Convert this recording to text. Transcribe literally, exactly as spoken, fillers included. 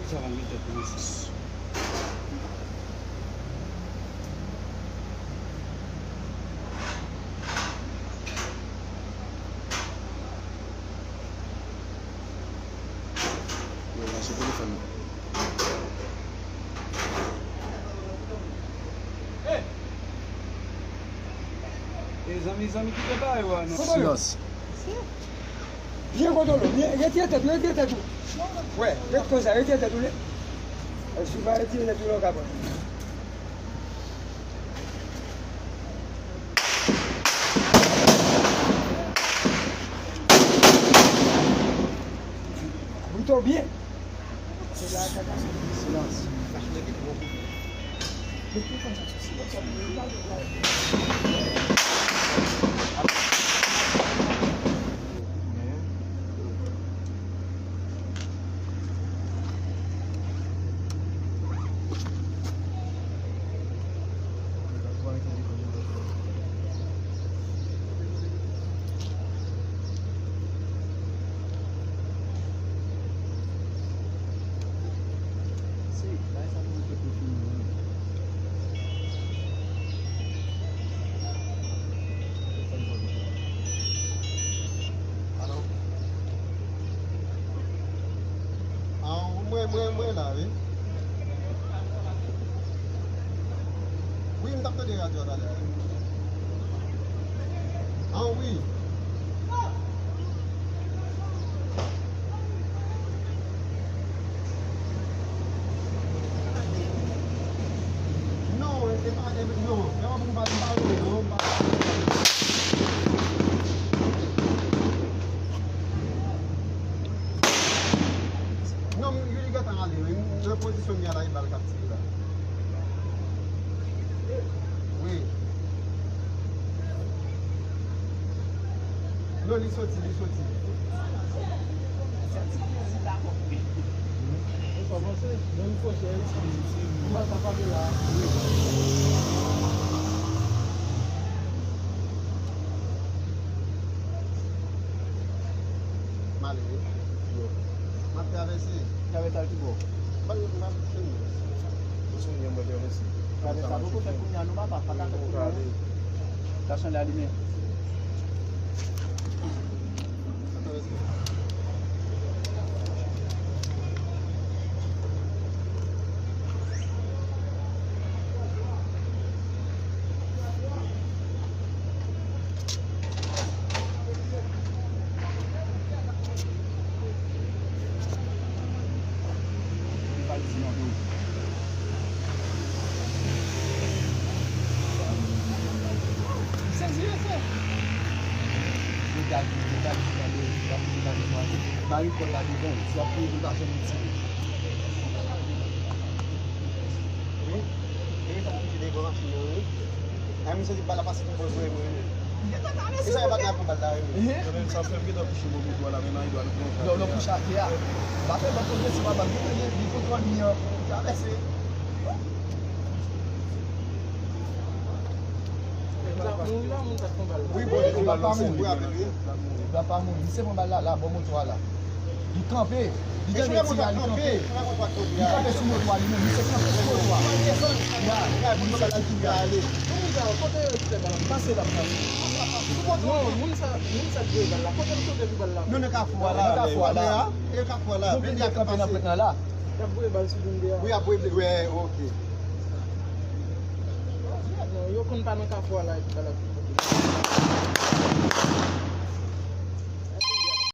Sa va mete tèt nan sis. Yo, la, se telefòn nan. E zanmi, zanmi, kite bagay yo a, non. Silans. Byen kontwole, byen, retire tèt ou, retire tèt ou. Wè, ret konsa, retire tèt ou, le. Si w pa retire tèt ou, la, w ka pran. Bouton byen. Silans. Alo? Ah, mwen, mwen, mwen la, wi. Wi, m t ap tande radyo a talè a, wi. Ah, wi. Non, e pa, e, non, e pa pou m pa, m pa vle, non, m pa. Non, Youri gentan ale, wi. Nan pozisyon m ye a la, e bal k ap tire la. Wi. Non, li soti, li soti. M ale, wi. M ap travèse. Travèse al ki bò? Ban m, ban m fini. Ou sou mwen, mwen travèse. Travèse a poko fèt kounye a, non, papa, pa ka fèt kounye a, non. Sa chandè alimen. Marikòl la devan, si w ap kouri, li pa janm retire. Wi. E sa ki devan machin nan, wi. Ay, misye di bal la pase tou pwòch mwen, mwen. E sa, e pa ka pran bal la, wi. Sa fè m gentan kouche bò moto a la, men Marie-Edouard pran. Lè w kouche atè a. Pa fè lòt kote, se pa bal. Li, li kontwòl li an. Travèse. Moun la, moun sa pran bal la. Wi, bon, li pran bal la, se wi, avèk li. Li pa mouri. Misye pran bal la, la, bò moto a la. Li kanpe. Li tande ti a, li kanpe. Li kanpe sou moto a li menm. Misye kanpe sou moto a. Ya, misye la ki ale. Moun sa, kote yo ki fè bal la? Pase la, pase. Non, moun sa, moun sa ki voye bal la. Kote l sot epi bal la? Nou nan kafou a la. Nan kafou a la. E kafou a la. Moun ki kanpe nan pwent nan la. Y ap voye bal sou blende a. Wi, y ap voye blende, wi, ok. Non, yo konn pa nan kafou a la epi bal la.